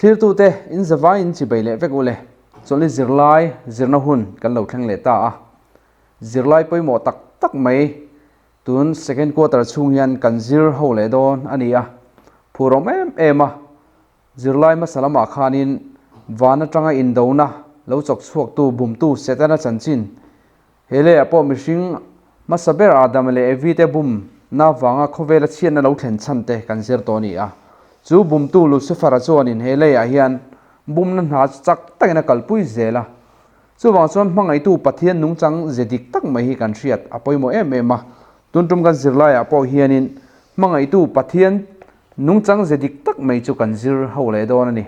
Thlirtute in zavai in chibei leh vek u le. Chawlhni zirlai zirna hun kan lo thleng leh ta a. Zirlai pawimawh tak tak mai tun second quarter chhung hian kan zir ho leh dawn a ni a. Phur awm em em a. Zirlai hmasa lamah khanin van atanga indona lo chawk chhuaktu bumtu Setana chanchin He leiah pawh mihring hmasa ber Adama leh Evi te bumna vanga khawvela chhiatna lo thlen chhan te kan zir tawh a ni a. Chu bumtu Lucifer-a chuanin he leiah hian bumna hna chu chak takin a kalpui zel a. Chuvang chuan hmangaihtu Pathian nungchang ze dik tak mai hi kan hriat a pawimawh em em a. Tun tum kan zirlaiah pawh hianin hmangaihtu Pathian nungchang ze dik tak mai chu kan zir ho leh dawn a ni.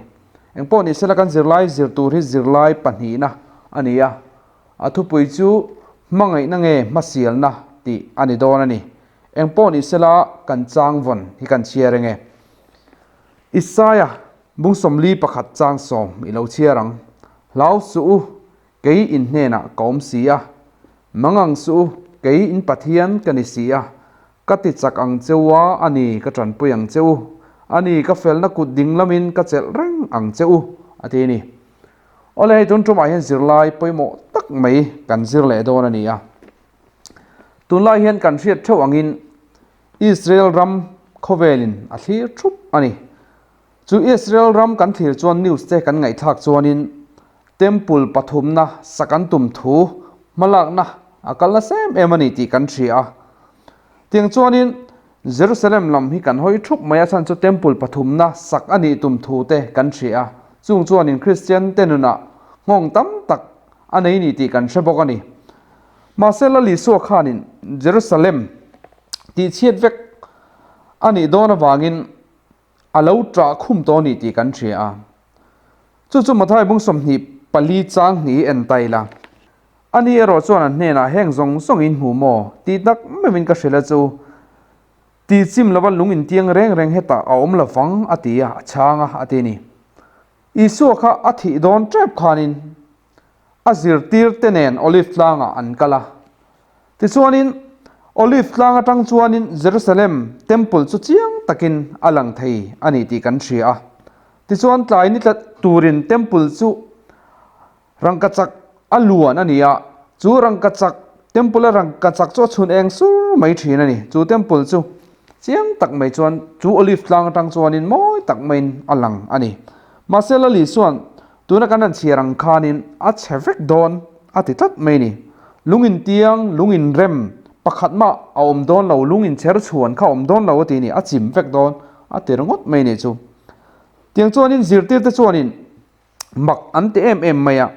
Engpawh nisela kan zirlai zir tur hi zirlai pahnihna a ni a. A thupui chu hmangaihna nge hmasialna tih a ni dawn a ni. Eng pawh ni sela kan chang vawn hi kan chhiar eng e. Isaia bung 41 chang 10 i lo chhiar ang. Hlau suh u, kei in hnenah ka awm si a. Mangang suh u, kei in Pathian ka ni si a. Ka ti chak ang che u a, a ni ka tanpui ang che u. A ni ka felna kut ding lamin ka chelh reng ang che u, a ti a ni. Awle hei tun tumah hian zirlai pawimawh tak mai kan zir leh dawn a ni a. Tunlai hian kan hriat theuh angin Israel ram khawvelin a thlir thup a ni. Chu Israel ram kan thlir chuan news te kan ngaihthlak chuanin Temple pathumna sak an tum thu hmalakna a kal nasa em em a ni tih kan hria a. Tiang chuanin Jerusalem lam hi kan hawi thup mai a chhan chu Temple pathumna sak a nih tum thu te kan hria a, chung chuanin Kristian te nunah nghawng tam tak a nei ni tih kan hre bawk a ni. Mahse Lal Isua khanin Jerusalem tihchhiat vek a nih dawn avangin a lo ṭah khum tawh a ni tih kan hria a. Chu chu Mathai bung 24 chang hnih en ta ila. Ani erawh chuan an hnenah heng zawng zawng in hmu maw? tih tak meuhin ka hrilh a chu. Ti chim lova lung intiang reng reng hetah a awm lo vang a ti a, a chhang a, a ti a ni. Isua kha a thih dawn tep khanin a zirtir te nen Olive tlangah an kal a. Tichuanin Olive tlang atang chuanin Jerusalem Temple chu chiang takin a lang thei a ni tih kan hria a. Tichuan tlai ni tla turin Temple chu Rangkachak a luan a ni a, chu rangkachak, temple a rangkachak chu a chhun eng sur mai thin a ni. Chu temple chu chiang tak mai chuan chu olive tlang atang chuanin mawi tak maiin a lang a ni. Mahse Lali chuan tuna kan han chhiar ang khanin a chhe vek dawn a ti tlat mai a ni. Lung intiang, lung inrem pakhat mah a awm dawn lo, lung inchher chhuan kha a awm dawn lo a ti a ni, a chim vek dawn a ti ringawt mai a ni chu. Tiang chuanin zirtirte chuanin Mak an ti em em mai a,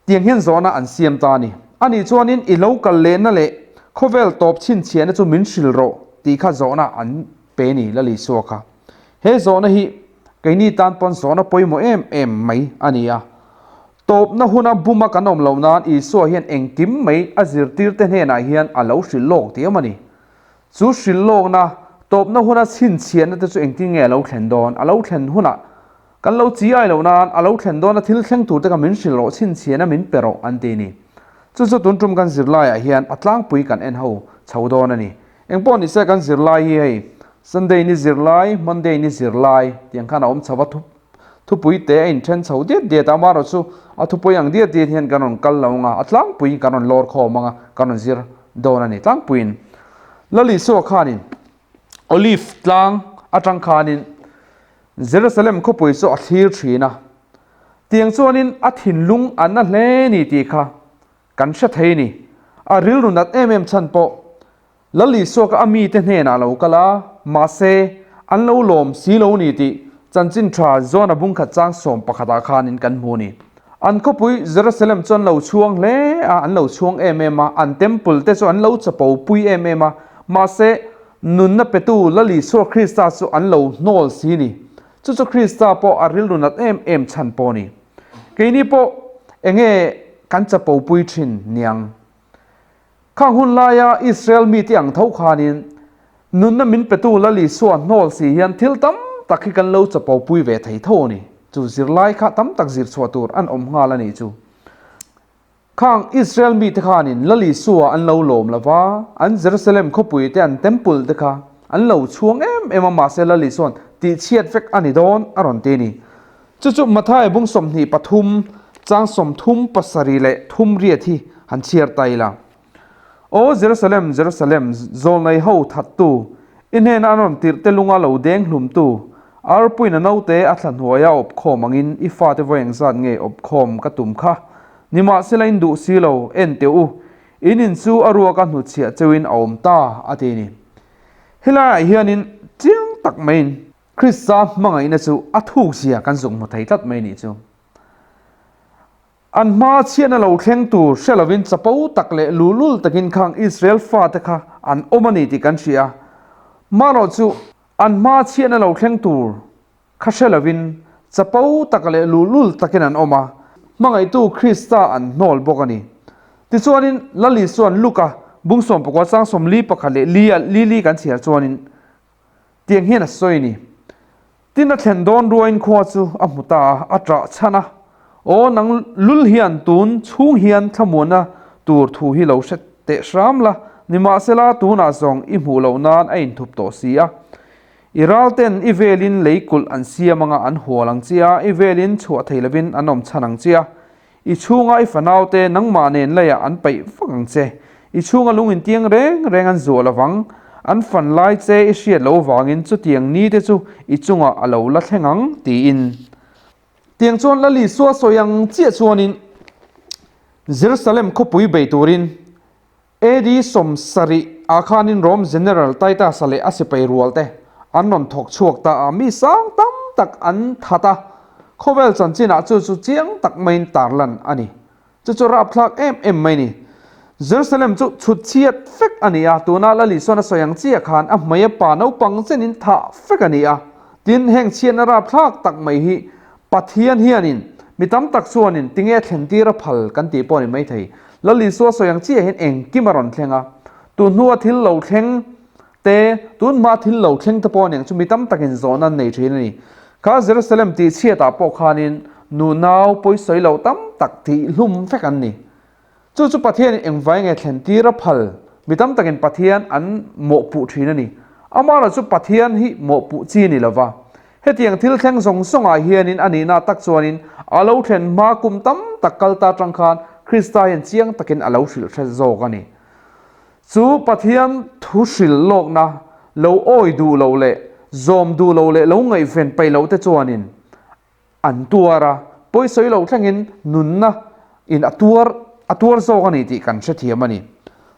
tiang hian zawhna an siam ta a ni. Ani chuanin i lo kal lehna leh khawvel tawp chhinchhiahna chu min hrilh rawh tih kha zawhna an pe ni Lal Isua kha. He zawhna hi keini tan pawn zawhna pawimawh em em mai a ni a. Tawpna huna buma kan awm loh nan Isua hian engkim mai a zirtirte hnenah hian a lo hrilh lawk diam a ni. Chu hrilh lawkna, tawpna huna chhinchhiahna te chu engtin nge a lo thlen dawn? A lo thlen hunah Kan lo chi ai loh nan a lo thlen dawn a thil thleng tur te kha min hrilh rawh chhinchhian a min pe rawh an ti ni. Chu chu tun tum kan zirlaiah hian a tlangpui kan en ho chho dawn a ni. Engpawh ni se kan zirlai hi hei Sunday ni zirlai, Monday ni zirlai tiang khan a awm chho a thu thupui te a inthen chho diat diat a amaherawh chu a thupui ang diat diat hian kan rawn kal lo ang a, a tlangpui kan rawn lawr khawm ang a kan rawn zir dawn a ni tlangpuiin. Lal Isua khanin Olive tlang atang khanin Jerusalem khawpui chu a thlir thin a, tiang chuanin a thinlung a na hle ni tih kha kan hre thei ni. A rilru nat em em chhan pawh Lal Isua kha a mite hnenah a lo kal a, mahse an lo lawm si lo ni tih chanchin tha John-a bungkhat chang 11 ah khanin kan hmu ni. An khawpui Jerusalem chu an lo chhuang hle a, an lo chhuang em em a, an temple te chu an lo chapo pui em em a, mahse Nunna petu Lal Isua Krista chu an lo hnawl si ni. Chu chu Krista pawh a rilru nat em em chhan pawh ni. Keini pawh enge kan chapo pui thin niang. Khang hun laia Israel mite ang tho khanin nunna min petu Lal Isua hnawl si hian thil tam tak hi kan lo chapo pui ve thei tho a ni. Chu zirlai kha tam tak zir chhuah tur an awm nghal a nih chu. Khang Israel mite khanin Lal Isua an lo lawm lo va, an Jerusalem khawpui te an temple te kha an lo chhuang em em a, mahse Lal Isua'n tihchhiat vek a ni dawn a rawn ti a ni. Chu chu Matthai bung 23 chang 37 leh thum riat hi han chhiar ta ila. Aw Jerusalem, Jerusalem, zawlnei ho thattu, i hnena an rawn tirh te lunga lo deng hlumtu, arpuiin a naute a thla hnuaia awp khawm angin i fate vawi engzat nge awp khawm ka tum kha? Nimahsela in duh si lo, en teh u, in in chu a ruaka hnutchhiah cheuhin a awm ta, a ti a ni. Helaiah hianin chiang tak maiin Krista hmangaihna chu a thukzia kan zuk hmu thei tlat mai nih chu. An hma chhiatna lo thleng tur hre lovin chapo tak leh luhlul takin khang Israel fate kha an awm a ni tih kan hria. Marawh chu an hma chhiatna lo thleng tur kha hre lovin chapo tak leh luhlul takin an awm a, hmangaihtu Krista an hnawl bawk a ni. Tichuanin Lal Isua'n Luka bung sawmpakua chang sawmli pakhat leh li a li li kan chhiar chuanin tiang hian a sawi a ni. Tin a thlen dawn ruain khua chu a hmu ta a, a ṭah chhan a, Aw nang lul hian tun chhung hian thlamuanna tur thu hi lo hre teh hram la, nimahsela tunah zawng i hmuh loh nan a inthup tawh si a. I ralten i velin lei kulh an siam anga an hual ang che a, i velin chhuah thei lovin an awm chhan ang che a. I chhunga i fanaute nangmah nen leiah an paih vak ang che. I chhunga lung intiang reng reng an zuah lovang. An fan lai che i hriat loh vangin chutiang ni te chu i chungah a lo la thleng ang, tiin. Tiang chuan Lal Isua sawi ang chiah chuanin Jerusalem khawpui bei turin AD 70 ah khanin Rome General Titus-a leh a sipai rualte an rawn thawk chhuak ta a, mi sang tam tak an that a, khawvel chanchinah chu chu chiang tak maiin tarlan a ni. Chu chu rapthlak em em mai ni. Jerusalem chu chhut chhiat vek a ni a, tuna Lal Isuan a sawi ang chiah khan a hmei a pa naupang chenin thah vek a ni a. Tin, heng chhiatna rapthlak tak mai hi Pathian hianin mi tam tak chuanin tinge a thlentir a phal kan tih pawh a ni maithei. Lal Isua sawi ang chiah hian engkim a rawn thleng a, tun hnua thil lo thleng te, tun hma thil lo thleng te pawh aniang chu mi tam takin zawhna an nei thin a ni. Kha Jerusalem tih chhiatah pawh khanin nunau pawisawi lo tam tak tih hlum vek an ni. Chu chu Pathianin engvai nge thlen tir a phal? Mi tam takin Pathian an mawhpuh thin a ni. Amaherawhchu chu Pathian hi mawhpuh chi a ni lova. Hetiang thil thleng zawng zawngah hianin a nihna tak chuanin a lo thlen hma kum tam tak kal ta atang khan Krista hian chiang takin a lo hrilh hre zawk a ni. Chu Pathian thu hrilh lawkna lo awi duh loh leh zawm duh loh leh lo ngaihven peih loh te chuanin An tuar a, pawisawi lo thlengin nunna in a tuar a tuar zawk a ni tih kan hrethiam a ni.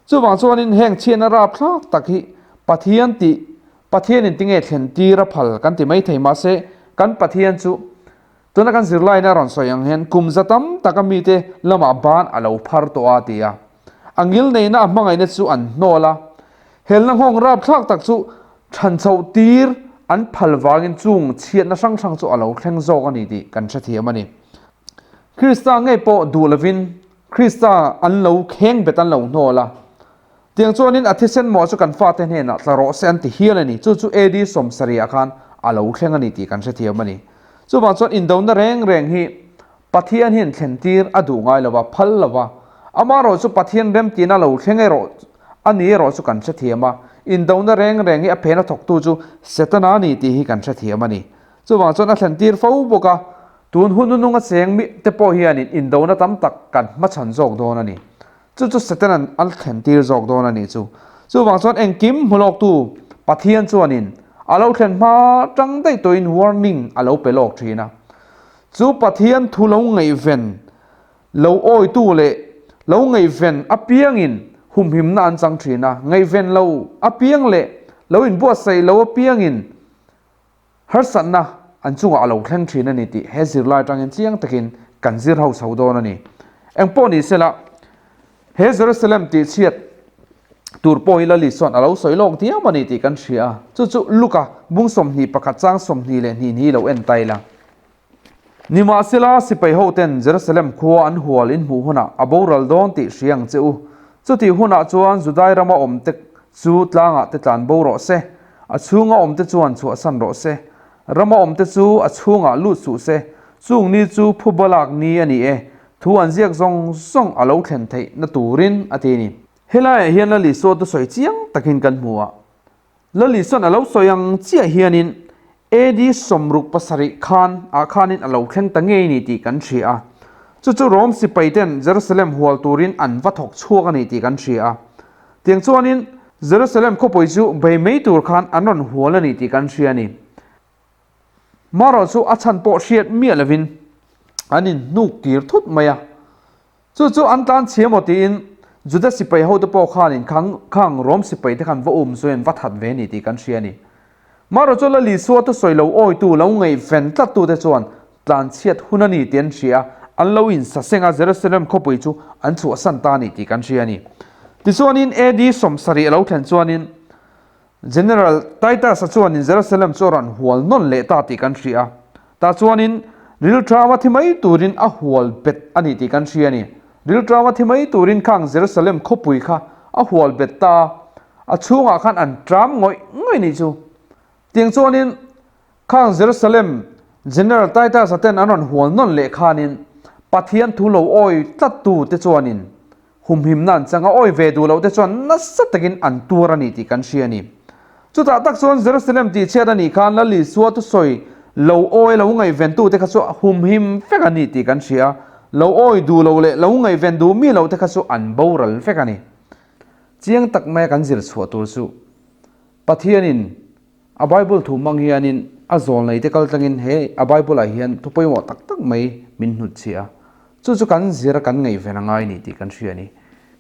Chuvang chuanin heng chhiatna rapthlak tak hi Pathian tih Pathianin tinge thlen tir a phal kan ti maithei mahse kan Pathian chu tuna kan zirlaina a rawn sawi ang hian kum za tam taka mite lamah ban a lo phar tawh a ti a. A ngilneihna a hmangaihna chu an hnawl a, helna nghawng rapthlak tak chu Chhan chhoh tir an phal vangin chung chhiatna hrang hrang chu a lo thleng zawk a ni tih kan hrethiam a ni. Krista ngei pawh duh lovin Krista an lo kheng bet an lo hnawl a. Tiang chuanin a thisen mawh chu kan fate hnenah tla rawh se an ti hial a ni. Chu chu AD 70 ah khan a lo thleng a ni tih kan hrethiam a ni. Chuvang chuan indona reng reng hi Pathian hian thlen tir a duh ngai lo va, phal lo va. Amaherawh chu Pathian remtina lo thleng erawh a ni erawh chu kan hrethiam a, indona reng reng hi a phena thawktu chu Setana a ni tih hi kan hrethiam a ni. Chuvang chuan a thlen tir fo bawk a, tun hun hnununga cheng mi te pawh hianin indona tam tak kan hmachhan zawk dawn a ni. Chu chu Setana'n a thlen tir zawk dawn a nih chu. Chuvang chuan engkim hmu lawktu Pathian chuanin a lo thlen hma tang daih tawhin warning a lo pe lawk thin a. Chu Pathian thu lo ngaihven, lo awitu leh lo ngaihven apiangin humhimna an chang thin a, ngaihven lo apiang leh lo inbuatsaih lo apiangin harsatna an chungah a lo thleng thin a ni tih he zirlai atangin chiang takin kan zir ho chho dawn a ni. Engpawh ni sela, he Jerusalem tihchhiat tur pawh hi Lali chuan a lo sawi lawk diam a ni tih kan hria a, chu chu Luka bung 21 chang 22 hi lo en ta ila. Nimahsela, sipai hoten Jerusalem khua an hual in hmuh hunah a boral dawn tih hria ang che u. Chutih hunah chuan Judai rama awmte chu tlangah te tlan bo rawh se, a chhunga awmte chuan chhuahsan rawh se, rama awmte chu a chhungah lut suh se. Chung ni chu phuba lak ni a ni e, thu an ziak zawng zawng a lo thlen theih na turin a ti a ni. Helaiah hian Lal Isua chu sawi chiang takin kan hmu a. Lal Isuan a lo sawi ang chiah hianin AD 67 khan ah khanin a lo thleng ta ngei ni tih kan hria a. Chu chu Rom sipai ten Jerusalem hual turin an va thawk chhuak a ni tih kan hria a. Tiang chuanin Jerusalem khawpui chu bei mai tur khan an rawn hual a ni tih kan hria a ni. Marawh chu a chhan pawh hriat miah lovin an inhnuk kir thut mai a. Chu chu an tlan chhia maw tiin Juda sipai hote pawh khanin khang khang Rom sipaite khan va um zuiin va that ve ni tih kan hria a ni. Marawh chu Lal Isua thusawi lo awitu lo ngaihven tlattute chuan tlan chhiat hun a ni tih an hria a, an lo insaseng a, Jerusalem khawpui chu an chhuahsan ta a ni tih kan hria a ni. Tichuanin AD 70 a lo thlen chuanin General Titus-a chuanin Jerusalem chu a rawn hual nawn leh ta tih kan hria a. Tah chuanin rilṭama thi mai turin a hual bet a ni tih kan hria a ni. Rilṭama thi mai turin khang Jerusalem khawpui kha a hual bet ta a, a chhungah khan an ṭam ngawih ngawih nih chu. Tiang chuanin khang Jerusalem General Titus-a ten an rawn hual nawn leh khanin Pathian thu lo awi tlattu te chuanin Humhimna an chang a, awi ve duh loh te chuan nasa takin an tuar a ni tih kan hria a ni. Chutah tak chuan Jerusalem tihchhiat a nih khan Lal Isua thusawi lo awi lo ngaihventu te kha chu humhim vek a ni tih kan hria a, lo awi duh lo leh lo ngaihven duh mi loh te kha chu an boral vek a ni. Chiang tak maia kan zir chhuah tur chu Pathianin A Bible thu hmang hianin a zawlneite kal tlangin he a Bible-ah hian thu pawimawh tak tak mai min hnutchhiah a. Chu chu kan zir a kan ngaihven a ngai ni tih kan hria a ni.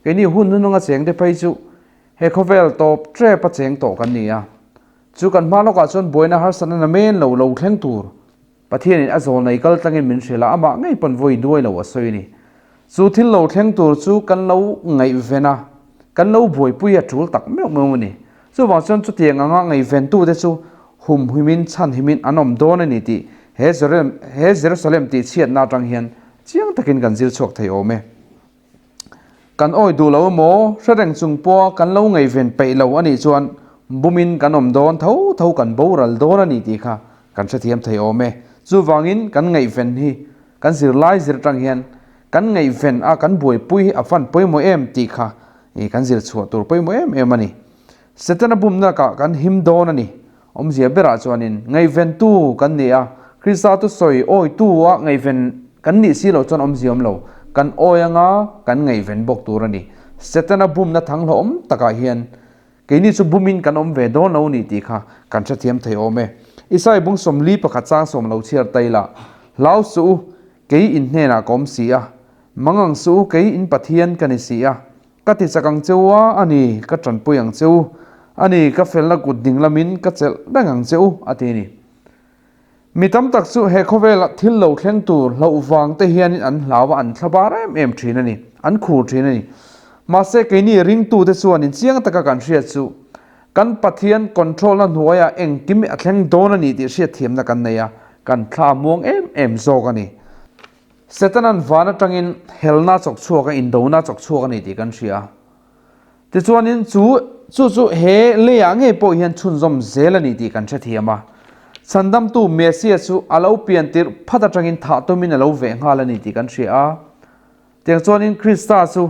Keini hun hnununga chengte phei chu he khawvel tawp tep a cheng tawh kan ni a. Chu kan hma lawkah chuan buaina harsatna namen lo lo thleng tur Pathianin a zawlnei kal tlangin min hrilh a, amah ngei pawn vawi duai lo a sawi a ni. Chu thil lo thleng tur chu kan lo ngaihven a, kan lo buaipui a tul tak meuh meuh a ni. Chuvang chuan chutiang anga ngaihventute chu humhimin chhanhimin an awm dawn a ni tih he he Jerusalem tihchhiatna atang hian chiang takin kan zir chhuak thei awm e. Kan awi duh lo emaw, hre reng chung pawha kan lo ngaihven peih lo a nih chuan bumin kan awm dawn tho tho kan boral dawn a ni tih kha kan hrethiam thei awm e. Chuvangin kan ngaihven hi kan zirlai zir atang hian kan ngaihven a kan buaipui hi a fan pawimawh em tih kha kan zir chhuah tur pawimawh em em a ni. Setana bumna lakah kan him dawn a ni. Awmzia berah chuanin ngaihventu kan ni a, Krista thusawi awitu a ngaihven kan nih si loh chuan awmzia awm lo. Kan awi anga kan ngaihven bawk tur a ni. Setana bumna thang hlauhawm takah hian keini chu bumin kan awm ve dawn lo ni tih kha kan hrethiam thei awm e. Isai bung 41 chang sawm lo chhiar ta ila, Hlau suh u, kei in hnenah ka awm si a, mangang suh u, kei in Pathian ka ni si a. Ka ti chak ang che u a, a ni, ka tanpui ang che u, a ni, ka felna kut ding lamin ka chelh reng ang che u, a ti a ni. Mi tam tak chu he khawvela thil lo thleng tur hlauh vang te hianin an hlau a, an thlabar em em thin a ni, an khur thin a ni. Mahse, keini ringtute chuanin chiang taka kan hriat chu kan Pathian control-na hnuaiah engkim a thleng dawn a ni tih hriatthiamna kan nei a, kan thla muang em em zawk a ni. Setanan van atangin helna chawk chhuak a, indona chawk chhuak a ni tih kan hria a. Tichuanin chu chu chu he leiah ngei pawh hian chhunzawm zel a ni tih kan hrethiam a. Chhandamtu Messiah chu a lo pian tirh phat atangin thah tumin a lo veh nghal a ni tih kan hria a. Tiang chuanin Krista chu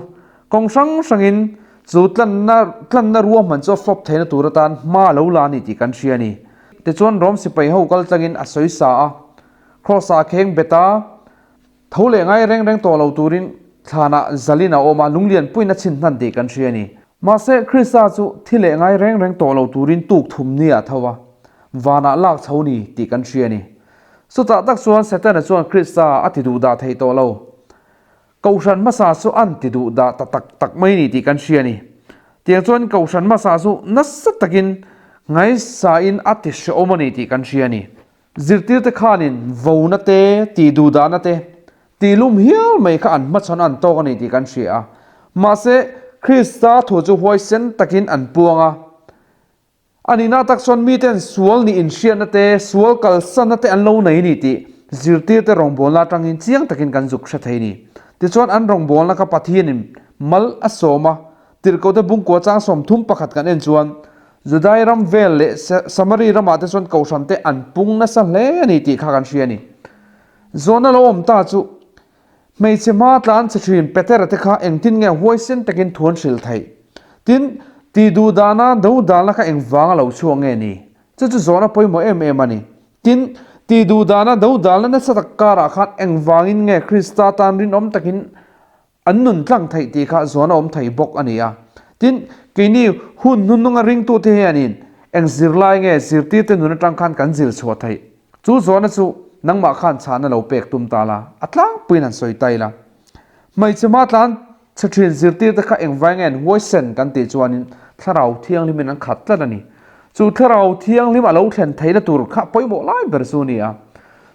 kawng hrang hrangin chu tlanna tlanna ruahman chu a fawp theihna tur atan hma a lo la a ni tih kan hria a ni. Tichuan Rom sipai ho kal tlangin a sawisa a. Kraws-ah kheng bet a, tho leh ngai reng reng tawh lo turin thlanah zalin a awm a, lunglian puiin a chhin hnan tih kan hria a ni. Mahse, Krista chu thi leh ngai reng reng tawh lo turin tuk thum ni ah tho a, vanah lak chho ni tih kan hria a ni. Chutah tak chuan Setana chuan Krista a ti duh dah thei tawh lo. Kohhran hmasa chu an ti duh dah ta tak tak mai ni tih kan hria a ni. Tiang chuan Kohhran hmasa chu nasa takin ngaisain a ti hrehawm a ni tih kan hria a ni. Zirtirte khanin vona te, tihduhdahna te, tihlum hial mai kha an hmachhawn an tawk a ni tih kan hria a. Mahse, Krista thu chu huaisen takin an puang a. A nihna tak chuan miten sual nih inhriatna te, sual kalsanna te an lo nei a ni tih zirtirte rawngbawlna atangin chiang takin kan zuk hre thei a ni. Tichuan an rawngbawlna kha Pathianin mal a sawm a, Tirhkohte bungkua chang 31 kan en chuan Judai ram vel leh Samari ramah te chuan kohhrante an pung nasa hle a ni tih kha kan hria a ni. Zawhna lo awm ta chu, Hmeichhe hma tlan chhe thin Petera te kha engtin nge huaisen takin thu an hrilh theih? Tin, tih duh dana do dalna kha engvanga lo chhuak nge ni? Chu chu zawhna pawimawh em em a ni. Tin, tih duh dana do dalna nasa tak karah khan engvangin nge Krista tan rinawm takin An nun tlang theih tih kha zuan a awm thei bawk a ni a. Tin, keini hun hnuhnunga ringtute hianin eng zirlai nge zirtirte nun atang khan kan zir chhuah theih? Chu zuana chu nangmah khan chhahna lo pek tum ta la, a tlangpuiin han sawi ta ila. Hmeichhe hma tlan chhe thin zirtirte kha engvai nge an huaisen kan tih chuanin Thlarau Thianghlimin an khat tlat a ni. Chu Thlarau Thianghlim a lo thlen theihna tur kha pawimawh lai ber chu a ni a.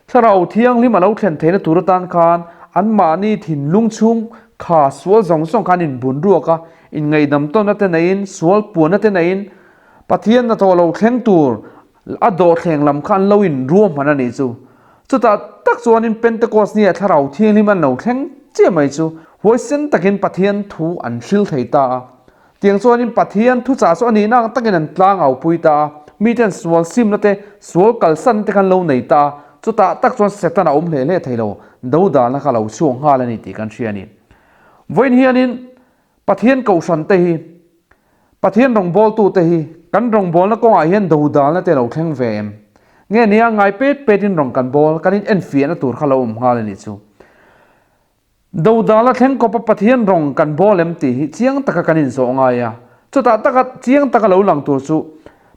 Thlarau Thianghlim a lo thlen theihna tur atan khan anmahni thinlung chhung kha sual zawng zawng khan inbun ruak a, inngaihdam tawnna te neiin, sual puanna te neiin, Pathian hnathawh lo thleng tur a dawhthleng lam kha an lo inruahman a nih chu. Chutah tak chuanin Pentecost nia Thlarau Thianghlim an lo thleng chiah mai chu huaisen takin Pathian thu an hril thei ta a. Tiang chuanin Pathian thuchah chu a nihna ang takin an tlangau pui ta a, miten sual simna te, sual kalsanna te khan lo nei ta a, chutah tak chuan Satan a awm hle hle thei lo, dodalna kha lo chhuak nghal a ni tih kan hria a ni. Vawiin hianin Pathian kohhran te hi, Pathian rawngbawltu te hi kan rawngbawlna kawngah hian dodalna te lo thleng ve em? Nge nia ngai pet petin rawng kan bawl, kan in enfiahna tur kha lo awm nghal a nih chu. Dodala thleng kawpa Pathian rawng kan bawl em tih hi chiang taka kan inzawh ngai a. Chutah taka chiang taka lo lang tur chu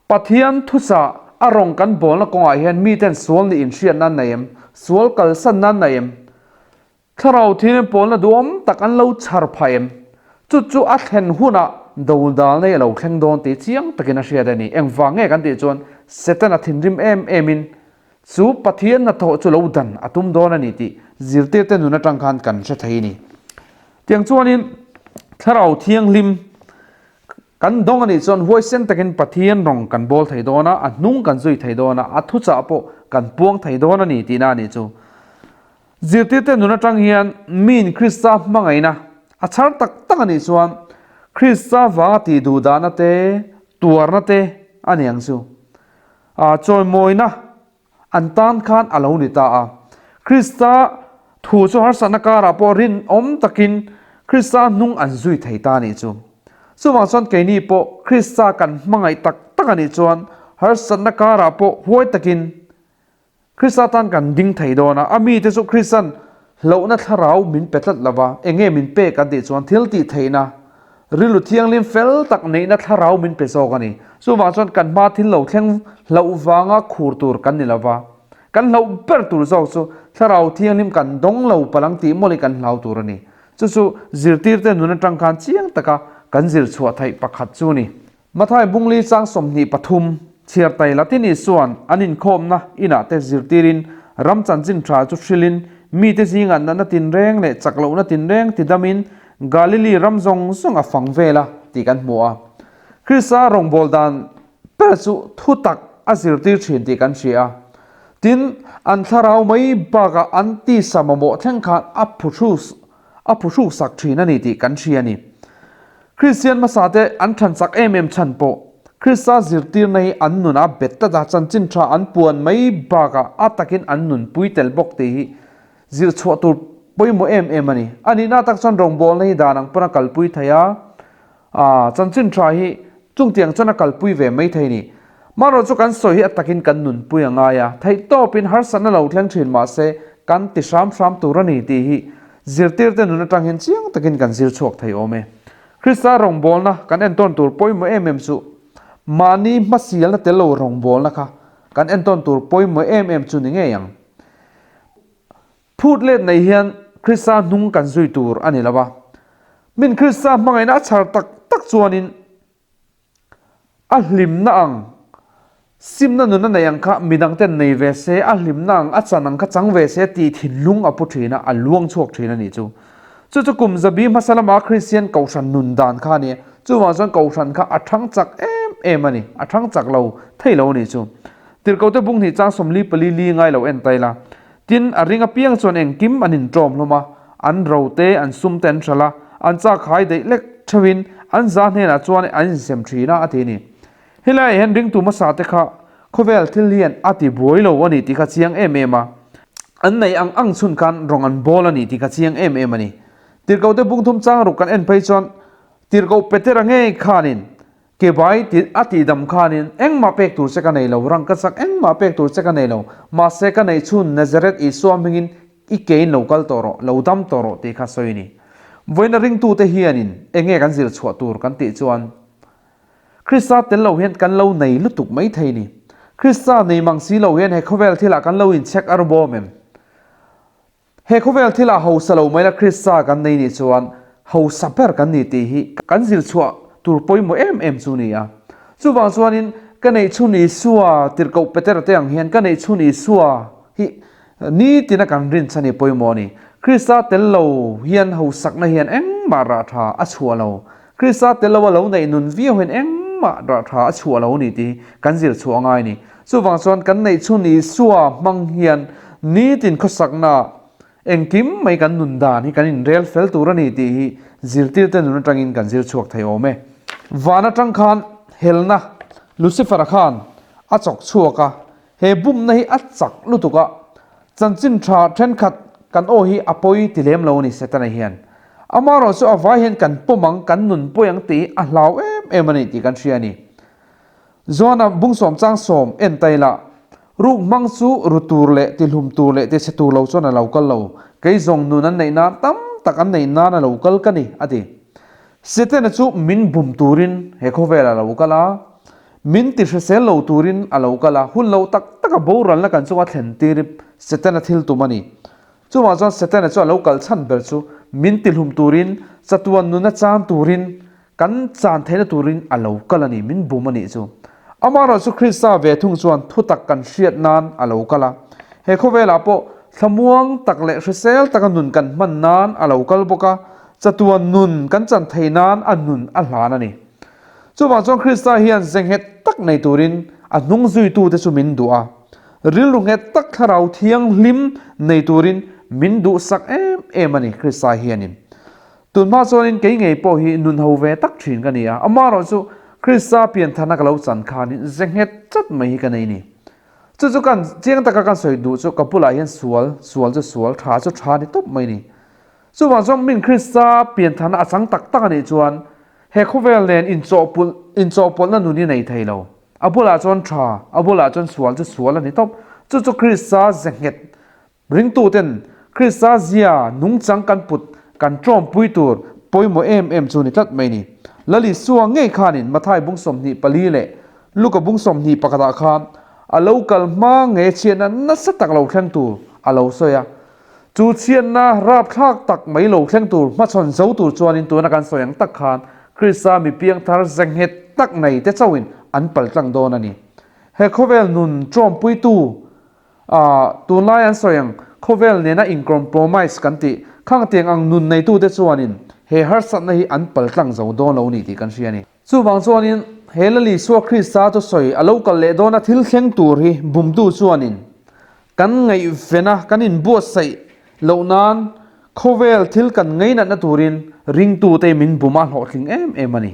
Pathian thusa a rawng kan bawlna kawngah hian miten sual nih inhriatna an nei em? Sual kalsanna an nei em? Thlarau thianghlim pawlna duhawm tak an lo chhar phah em? Chu chu a thlen hunah dodal nei a lo thleng dawn tih chiang takin a hriat a ni. Engvang nge kan tih chuan Setana thinrim em emin Chu Pathian hnathawh chu lo dan a tum dawn a ni tih zirtirte nun atang khan kan hre thei a ni. Tiang chuanin Thlarau Thianghlim kan dawng a nih chuan huaisen takin Pathian rawng kan bawl thei dawn a, a hnung kan zui thei dawn a, a thuchah pawh kan puang thei dawn a ni tihna a nih chu. Zirtirte nun atang hian miin Krista hmangaihna a chhar tak tak a nih chuan Krista vanga tih duhdahna te, tuarna te a ni ang chu. A chawimawina an tan khan a lo ni ta a. Krista thu chu harsatna karah pawh rinawm takin Krista hnung an zui thei ta a nih chu. Chuvang chuan keini pawh Krista kan hmangaih tak tak a nih chuan harsatna karah pawh huai takin Krista tan kan ding thei dawn a, a mite chu Krista'n hlauhna thlarau min pe tlat lova, eng nge min pek an tih chuan thil tih theihna, rilru thianghlim fel tak neihna thlarau min pe zawk a ni. Chuvang chuan kan hma thil lo thleng hlauh vanga khur tur kan ni lova, kan hlauh ber tur zawk chu thlarau thianghlim kan dawng lo palang tih mawlh hi kan hlau tur a ni. Chu chu zirtirte nun atang khan chiang taka kan zir chhuah theih pakhat chu a ni. Mathai Bungli chang 23, chhiar tai Latin Isua'n an inkhawmna inah te zirtirin ram chanchin tha chu hrilhin mite zingah natna tinreng leh chak lohna tinreng tidamin Galili ram zawng zawng a fang vel a tih kan hmu a. Krista rawngbâwl dan ber chu thu tak a zirtir thin tih kan hria a. Tin, an thlarau mai bakah an tisa mamawh thleng khan a phuhru a phuhruk sak thin a ni tih kan hria a ni. Kristian hmasate an than chak em em chhan pawh Krista zirtirna hi an nun a bet tlat a, chanchin tha an puan mai bakah a takin an nunpui tel bawk tih hi zir chhuah tur pawimawh em em a ni. A nihna tak chuan rawngbawlna hi dan ang pawn a kalpui thei a, aa chanchin tha hi chungtiang chuan a kalpui ve mai thei a ni. Marawh chu kan sawi hi a takin kan nunpui a ngai a, theihtawpin harsatna lo thleng thin mahse kan ti hram hram tur a ni tih hi zirtirte nun atang hian chiang takin kan zir chhuak thei awm e. Krista rawngbawlna kan entawn tur pawimawh em em chu mahni hmasialna tel lo rawngbawlna kha kan entawn tur pawimawh em em chu ni ngei ang. Phut let nei hian Krista hnung kan zui tur a ni lo a, min Krista hmangaihna a chhar tak tak chuanin A hlimna ang, simna nun a nei ang kha midangten nei ve se, a hlimna ang, a chan ang kha chang ve se tih thinlung a pu thin a, a luang chhuak thin a nih chu. Chu chu kum zabi hmasa lama Kristian Kohhran nun dan kha a ni. Chuvang chuan Kohhran kha a thang chak em em a ni, a thang chak lo thei lo a nih chu. Tirhkote bung hnih chang 44 li ngai lo en ta ila. Tin, a ring apiang chuan engkim an inṭawm hlawm a, an ro te, an sum te an hralh a, an chak hai daih lek theuhin an za hnenah chuan an insem ṭhin a, a ti a ni. Helaiah hian ringtu hmasa te kha khawvel thil hian a ti buai lo a ni tih kha chiang em em a. An nei ang ang chhun khan rawng an bawl a ni tih ka chiang em em a ni. Tirhkohte bungthum chang ruk kan en phei chuan Tirhkoh Petera ngei khanin ke bai tih a tihdam khanin engmah pek tur che ka nei lo, rang ka chak engmah pek tur che ka nei lo, mahse ka neih chhun Nazareth Isua hmingin i kein lo kal tawh rawh, lo dam tawh rawh tih kha sawi a ni. Vawiina ringtute hianin enge kan zir chhuah tur kan tih chuan Krista tel lo hian kan lo nei lutuk mai thei ni. Krista nei mang si lo hian he khawvel thilah kan lo inchhek a rawbawm em? He khawvel thilah hausa lo mai la Krista kan nei nih chuan hausa ber kan ni tih hi kan zir chhuah tur pawimawh em em chu ni a. Chuvang chuanin ka neih chhun Isua tirhkoh Petera te ang hian ka neih chhun Isua hi Nitina kan rin chhan hi pawimawh a ni. Krista tel lo hian hausakna hian engmah rah tha a chhuah lo. Krista tel lo a lo neih nun viau hian engmah rah tha a chhuah lo a ni tih hi kan zir chhuah a ngai a ni. Chuvang chuan kan neih chhun Isua hmang hian nitin khawsakna engkim mai kan nun dan hi kan inrel fel tur a ni tih hi zirtirte nun atangin kan zir chhuak thei awm e. Van atang khan helna Lucifer-a khan a chawk chhuak a, He bumna hi a chak lutuk a, chanchin tha thenkhat kan aw hi a pawi ti lem lo a ni Setana hian. Amaherawh chu a vai hian kan pawm ang, kan nun pawi ang tih hi a hlau em em a ni tih kan hria a ni. Joana bungsawm changsawm en ta ila, ruk hmang chu ru tur leh tihlum tur leh tichhe tur lo chuan a lo kal lo, kei zawng nun an neih nan tam tak an neih nan a lo kal ka ni, a ti. Setana chu min bum turin he khawvel a lo kal a, Min ti hrisel lo turin a lo kal a, hun lo tak taka boralna kan chunga thlen tir i Setana thil tum a ni. Chuvang chuan Setana chu a lo kal chhan ber chu min ti hlum turin, chatuan nuna chan turin, kan chan theihna turin a lo kal a ni, min bum a nih chu. Amaherawhchu Krista ve thung chuan thutak kan hriat nan a lo kal a. He khawvelah pawh thlamuang tak leh hrisel taka nun kan hman nan a lo kal bawk a, chatuan nun kan chan theih nan a nun a hlan a ni. Chuvang chuan Krista hian ze nghet tak nei turin a hnung zuitute chu min duh a, rilru nghet tak thlarau thianghlim nei turin min duhsak em em a ni Krista hianin. Tunhma chuanin kei ngei pawh hi nun ho ve tak thin ka ni a, amaherawh chu Krista piantharna ka lo chan khanin ze nghet chat mai hi ka nei ni. Chu chu kan chiang taka kan sawi duh chu ka bulah hian sual, sual chu sual, tha chu tha ni tawp mai ni. Chuvang chuan min Krista piantharna a chang tak tak a nih chuan He khawvel nen inchawhpulh inchawhpawlhna nun hi nei thei lo. A bulah chuan tha, a bulah chuan sual chu sual a ni tawp. Chu chu Krista ze nghet ringtuten Krista zia nungchang kan put kan tawmpui tur pawimawh em em chu ni tlat mai ni. Lal Isua ngei khanin Mathai bung 24 leh Luka bung 21 ah khan a lo kal hma nge chhiatna nasa tak lo thleng tur a lo sawi a. Chu chhiatna rapthlak tak mai lo thleng tur hmachhawn zo tur chuanin tuna kan sawi ang tak khan Krista mi piangthar ze nghet tak nei te chauhin an pal tlang dawn a ni. He khawvel nun tawmpuitu ah tunlai an sawi ang khawvel nena incompromise kan tih khang tiang ang nun neitute chuanin he harsatna hi an pal tlang zo dawn lo ni tih kan hria a ni. Chuvang chuanin he Lal Isua Krista chu sawi a lo kal leh dawna thil thleng tur hi bumtu chuanin kan ngaihvena kan inbuatsaih loh nan khawvel thil kan ngainatna turin ringtute min bum a hlawhtling em em a ni.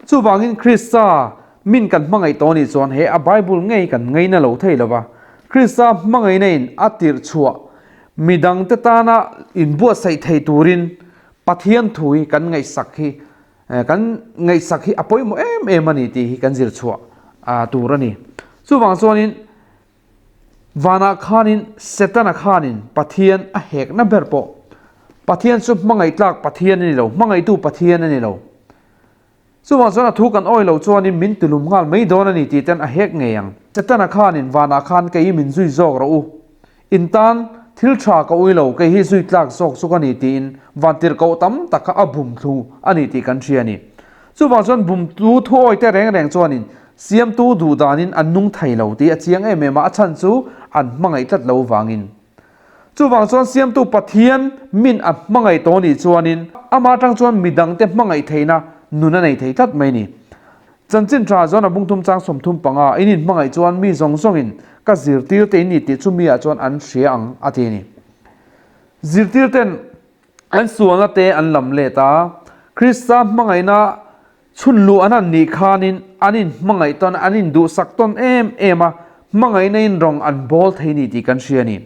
Chuvangin Krista min kan hmangaih tawh nih chuan he a Bible ngei kan ngaina lo thei lova, Krista hmangaihna in a tirh chhuah midangte tana inbuatsaih thei turin Pathian thu hi kan ngaihsak hi Kan ngaihsak hi a pawimawh em em a ni tih hi kan zir chhuah tur a ni. Chuvang chuanin vanah khanin Setana khanin Pathian a hekna ber pawh Pathian chu hmangaih tlak Pathian a ni lo, hmangaihtu Pathian a ni lo. Chuvang chuan a thu kan awi lo chuanin min tilum nghal mai dawn a ni tih ten a hek ngei ang. Setana khanin vanah khan kei min zui zawk rawh u, In tan thil tha ka ui lo, kei hi zui tlak zawk chu ka ni tiin vantirhkoh tam tak kha a bum thlu a ni tih kan hria a ni. Chuvang chuan bumtu thuawi te reng reng chuanin siamtu duh danin an nung thei lo tih a chiang em em a, a chhan chu an hmangaih tlat lo vangin. Chuvang chuan siamtu Pathian min a hmangaih tawh nih chuanin amah atang chuan midangte hmangaih theihna nun a nei thei tlat mai a ni. Chanchin tha chuan a bungthum chang 35, In inhmangaih chuan mi zawng zawngin ka zirtir te in ni tih chu mi ah chuan an hria ang, a ti a ni. Zirtir ten an sualna te an lam let a, Krista hmangaihna chhun luh an han nih khanin an inhmangaih tawn, an induhsak tawn em em a, hmangaihna in rawng an bawl thei ni tih kan hria a ni.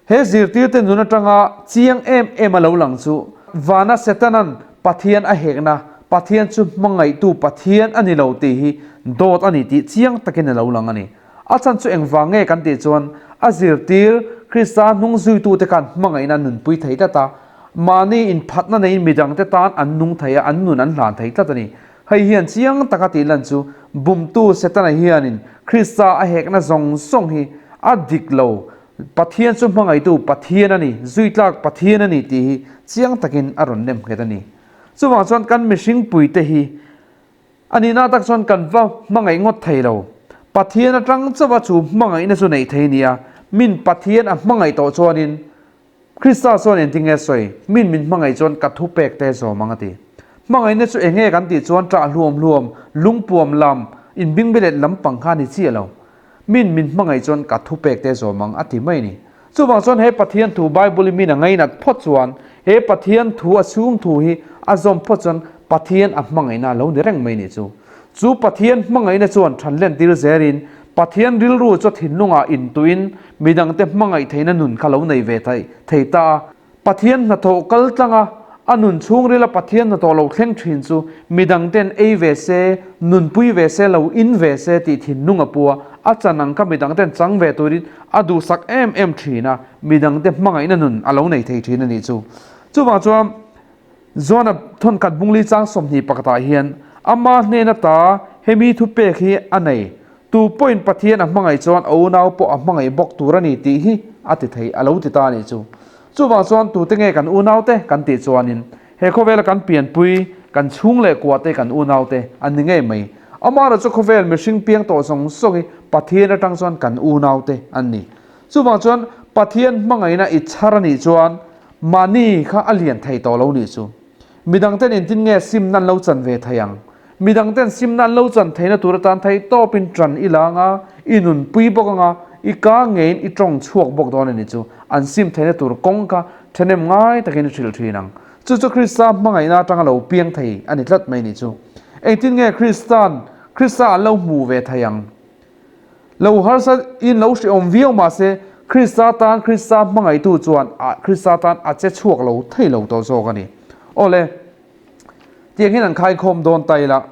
He zirtirte nun atanga chiang em em a lo lang chu vana Setanan Pathian a hekna, Pathian chu hmangaihtu Pathian a ni lo tih hi dawt a ni tih chiang takin a lo lang a ni. A chhan chu engvang nge kan tih chuan a zirtir Krista hnung zuitute khan hmangaihna an nunpui thei tlat a, mahni inphatna neiin midangte tan an nung thei a, an nun an hlan thei tlat a ni. Hei hian chiang taka tih lan chu bumtu Setana hianin Krista a hekna zawng zawng hi a dik lo, Pathian chu hmangaihtu Pathian a ni, zuitlak Pathian a ni tih hi chiang takin a rawn nem nghet a ni. Chuvang chuan kan mihring puite hi a nihna tak chuan kan va hmangaih ngawt thei lo. Pathian atang chauha chu hmangaihna chu neih thei nia, min Pathian a hmangaih tawh chuanin Krista chuan engtin nge sawi? Min min hmangaih chuan ka thu pek te zawm ang a ti. Hmangaihna chu eng nge kan tih chuan ṭah hluam hluam, lungpuam lam, inbingbilet lampang kha a ni chiah lo. Min min hmangaih chuan ka thu pek te zawm ang a ti mai a ni. Chuvang chuan he Pathian thu Bible i min a ngainat phawt chuan he Pathian thu a chhung thu hi a zawm phawt chuan Pathian a hmangaihna a lo ni reng mai a nih chu. Chu Pathian hmangaihna chuan ṭhanlen tir zerin Pathian rilru chu thinlungah intuin midangte hmangaih theihna nun kha lo nei ve thei ta a. Pathian hnathawh kal tlanga a nun chhungrila Pathian hnathawh lo thleng thin chu midangten ei ve se, nunpui ve se, lo in ve se tih thinlung a pu a, a chan ang kha midangten chang ve turin a duhsak em em thin a, midangte hmangaihna nun a lo nei thei thin a nih chu. Chuvang chuan Joana thawnkhat bungli chang 20 pakhatah hian ama hnen ata hemi thupek hi a nei, Tu pawhin Pathian a hmangaih chuan a unau pawh a hmangaih bawk tur a ni tih hi a ti thei a lo ti ta a nih chu. Chuvang chuan tute nge kan unaute kan tih chuanin he khawvela kan pianpui, kan chhung leh kuate kan unaute an ni ngei mai. Amaherawh chu khawvel mihring piang tawh zawng zawng hi Pathian atang chuan kan unaute an ni. Chuvang chuan Pathian hmangaihna i chhar a nih chuan Mahni kha a lian thei tawh lo nih chu. Midangten engtin nge simna an lo chan ve thei ang? Midangten simna an lo chan theihna tur atan thei tawpin ṭan i la anga, i nunpui bawk anga, i ka ngeiin i ṭawng chhuak bawk dawn a ni chu. An sim theihna tur kawng kha ṭhahnem ngai takin i hrilh ṭhin ang. Chu chu Krista hmangaihna aṭanga lo piang thei a ni tlat mai nih chu. Engtin nge Krista'n Krista an lo hmuh ve thei ang? Lo harsa in lo hrehawm viau mahse Krista tan Krista hmangaihtu chuan a Krista tan a che chhuak lo thei lo tawh zawk a ni. Awle, tiang hian an khaikhawm dawn ta ila,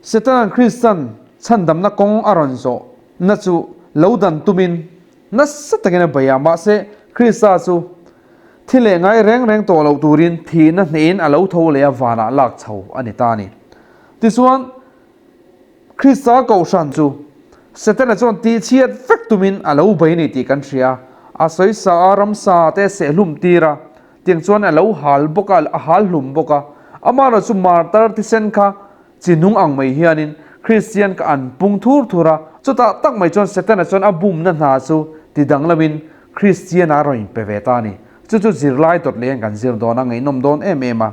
Setana'n Kristan chhandamna kawng a rawn zawh na chu lo dan tumin nasa takin a bei a, mahse Krista chu thi leh ngai reng reng tawh loh turin thihna hnehin a lo tho leh a vanah lak chho a ni ta a ni. Tichuan, Krista kohhran chu Setana chuan tihchhiat vek tumin a lo bei ni tih kan hria. A sawisa a, ramsa te sehlum tir a, tiang chuan a lo hal bawk a, a hal hlum bawk a. Amaherawh chu martar thisen kha chi nung ang mai hianin Kristian kha an pung thur thur a, chutah tak mai chuan Setana chuan a bumna hna chu ti danglamin Kristian a rawn inpe ve ta a ni. Chu chu zirlai dawt leh hian kan zir dawn a, ngaihnawm dawn em em a.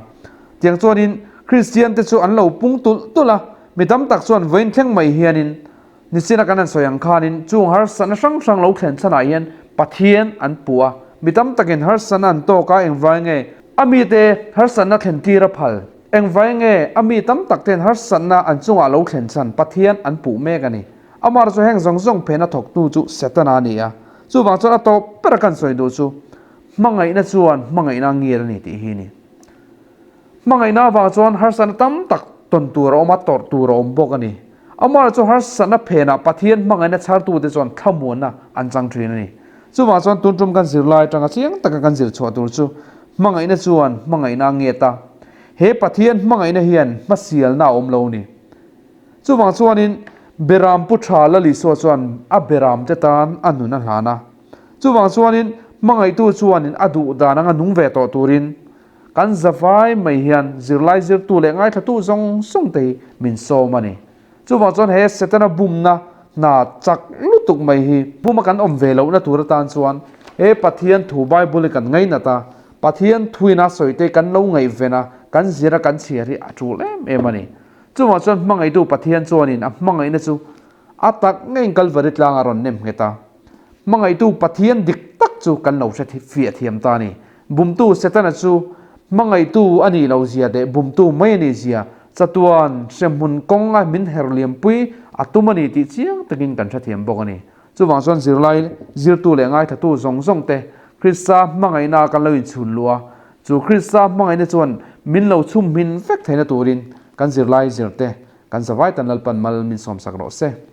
Tiang chuanin Kristian te chu an lo pung tulh tulh a, mi tam tak chuan vawiin thleng mai hianin nichina kan han sawi ang khanin chung harsatna hrang hrang lo thlen chhanah hian Pathian an puh a, mi tam takin harsatna an tawk a, engvai nge a mite harsatna thlen tir a phal, engvai nge a mi tam tak ten harsatna an chungah lo thlen chhan Pathian an puh mek a ni. Amah chu heng zawng zawng phena thawktu chu Setana a ni a, chuvang chuan a tawp bera kan sawi duh chu hmangaihna chuan hmangaihna a ngir a ni tih hi a ni. Hmangaihna avang chuan harsatna tam tak tawn tur a awm a, tawrh tur a awm bawk a ni. Amah chu harsatna phenah Pathian hmangaihna chhartute chuan thlamuanna an chang thin a ni. Chuvang chuan tun tum kan zirlai atanga chiang taka kan zir chhuah tur chu hmangaihna chuan hmangaihna a nget a. He Pathian hmangaihna hian hmasialna a awm lo a ni. Chuvang chuanin Beram Pu Tha Lalisua chuan a beramte tan a nun a hlan a. Chuvang chuanin hmangaihtu chuanin a duh dan anga nung ve tawh turin Kan zavai mai hian zirlai zirtu leh ngaithlatu zawng zawng te hi min sawm a ni. Chuvang chuan he Setana bumna hna chak lutuk mai hi buma kan awm ve lohna tur atan chuan he Pathian thu Bible hi kan ngainat a, Pathian thuina sawi te kan lo ngaihven a, kan zir a kan chhiar hi a tul em em a ni. Chuvang chuan hmangaihtu Pathian chuanin a hmangaihna chu a tak ngeiin Kalvari tlangah rawn nem nghet a. Hmangaihtu Pathian dik tak chu kan lo hre fiah thiam ta a ni. Bumtu Setana chu hmangaihtu a nih loh zia leh bumtu mai a nih zia chatuan hremhmun kawng a min her liampui a tum a ni tih chiang takin kan hrethiam bawk a ni. Chuvang chuan zirlai zirtu leh ngaithatu zawng zawng te. Krista hmangaihna kan lo inchhun luh a, chu Krista hmangaihna chuan min lo chhum hmin vek theihna turin kan zirlai zirte kan zavai tan Lalpan mal min sawmsak rawh se.